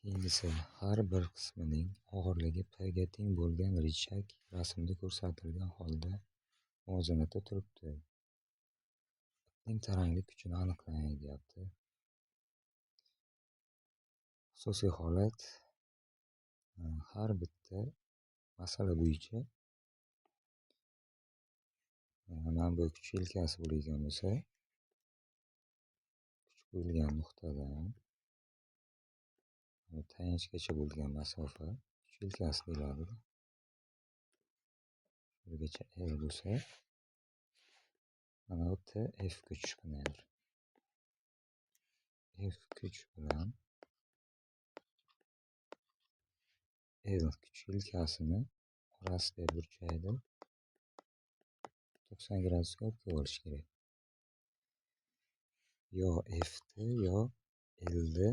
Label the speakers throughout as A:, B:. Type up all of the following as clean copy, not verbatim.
A: Keyingisi, har bir qismining og'irligi P ga teng bo'lgan richag rasmda ko'rsatilgan holda muvozanatda turibdi. Ipning taranglik kuchini aniqlang deyapti. Xususiy holat, har bitta masala bo'yicha mana bu kuch yelkasi bo'lgan bo'lsa, kuch qo'yilgan nuqtadan tayanchgacha bo'lgan masofa kuch yelkasi deyiladi. Burgacha L bo'lsa, mana bu T F kuch qanaydir. F kuch bilan L kuch yelkasini orasida burchakda 90 gradusga olib kelib olish kerak. Yo F'ni yo L'ni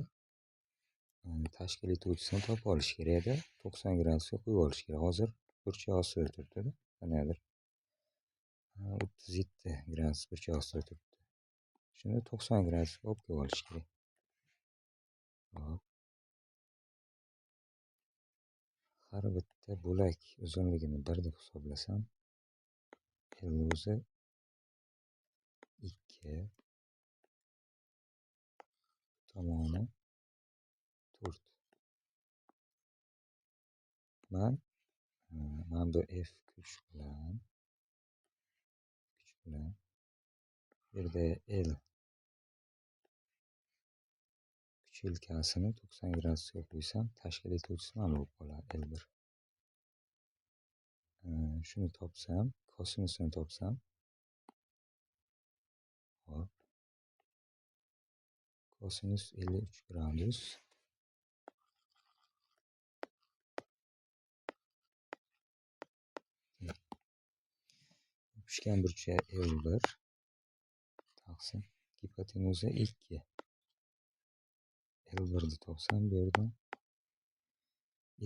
A: tashkil etuvchisini topib olish kerak edi. 90 gradusga qo'yib olish kerak. Hozir burchak ostida turibdi-da. Qandaydir 37 gradus burchak ostida turibdi. Shuni 90 gradusga olib kelib olish kerak. Hop. Har bitta bo'lak uzunligini 1 deb hisoblasam, L o'zi 2, tomoni 4. Man bu F kuch bilan bu yerda L kuch yelkasini 90 gradusga qo'ysam, tashkil etuvchisi mana bo'lib qoladi L1. Shuni topsam, kosinusini topsam, hop, kosinus 53 gradus yopishgan burchak L1 taqsim gipotenuza 2. L1ni topsam bu yerdan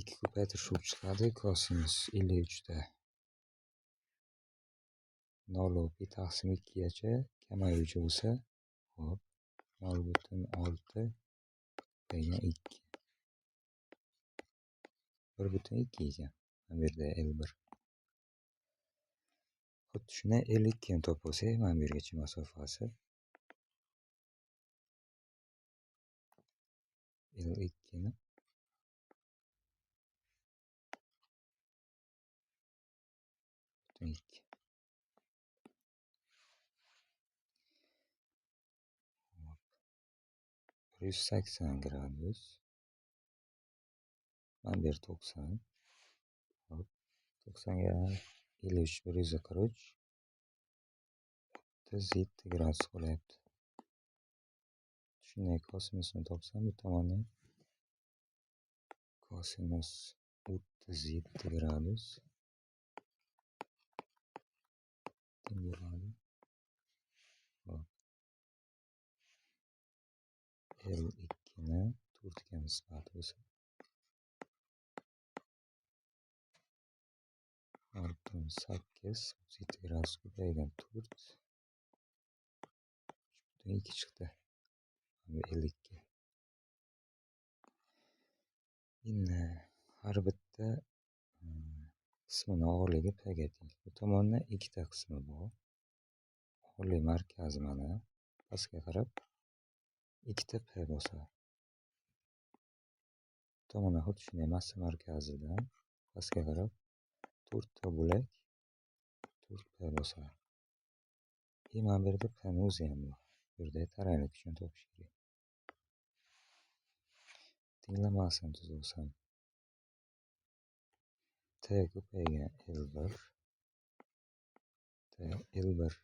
A: 2 ko'paytirish bo'lib chiqadi. Kosinus 53 da 0 pi taqsim 2 gacha kamayuvchi bo'lsa, hop, 0.6 degan 2. 1.2 ekan. Mana bu yerda L1. Xuddi shuni L2 ni topib olsak, mana bu yergacha masofasi L2 ni 2. 180 gradus. Mana bu yer 90. Hop, 90 ga 53 143 37 gradus bo'lyapti. Shunday kosinusini topsam, bu tomondan kosinus 37 gradus teng bo'ladi. Hop. L2 ni 4 ga nisbat bo'lsa, 0.8 37 gradus ko'paygan 4 3.2 chiqdi. Bu L2. Endi har bitta qismini og'irligi P ga teng. Bu tomonda ikkita qismi bor. Og'irlik markazi mana pastga qarab ikkita P bo'lsa. Bu tomonda xuddi shunday massa markazidan pastga qarab 4 ta bo'lak 4 P bo'lsa. Mana bu yerda P ni o'zi ham bor. Bu yerda taranglik kuchini topish kerak. Tenglamasini tuzsam, T ko'paygan L1 T L1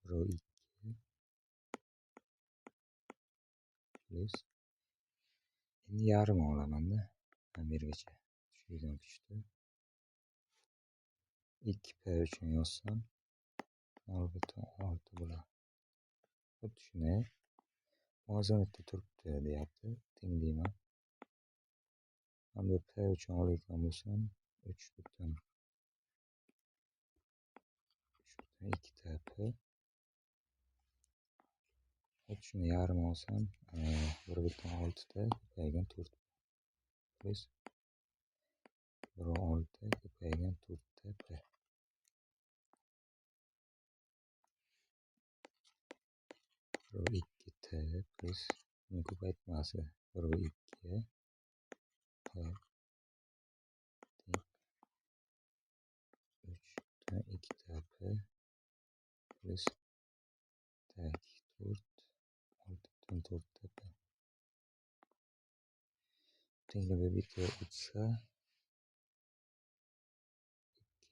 A: 2 plus endi yarim olamanda mana bu yergacha tushirgan kuchni 2P uchun yozsam 0.6 bo'ladi. Xuddi shunday muvozanatda turibdi deyapti. Teng deyman. Mana bu P uchun olayotgan bo'lsam 3.2 ta P Shuni yarim olsam 1,6 ta ko'paygan 4 plyus 1,6 ko'paygan 4 ta p. 2 t plyus buni ko'paytmasi 1,2 p teng 3,2 t p plyus tak 4 6,4 t p. Tenglama bitta o'tsa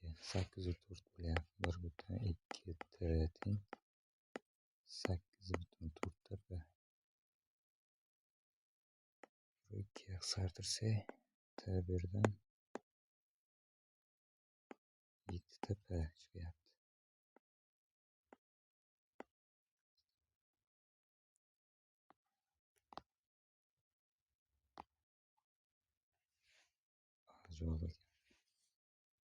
A: 2 8,4 bo'lyapti. 1,2 t teng 8,4 t p. 2 qisqartirsak t bu yerdan 7 t p chiqyapti. Javob ekan.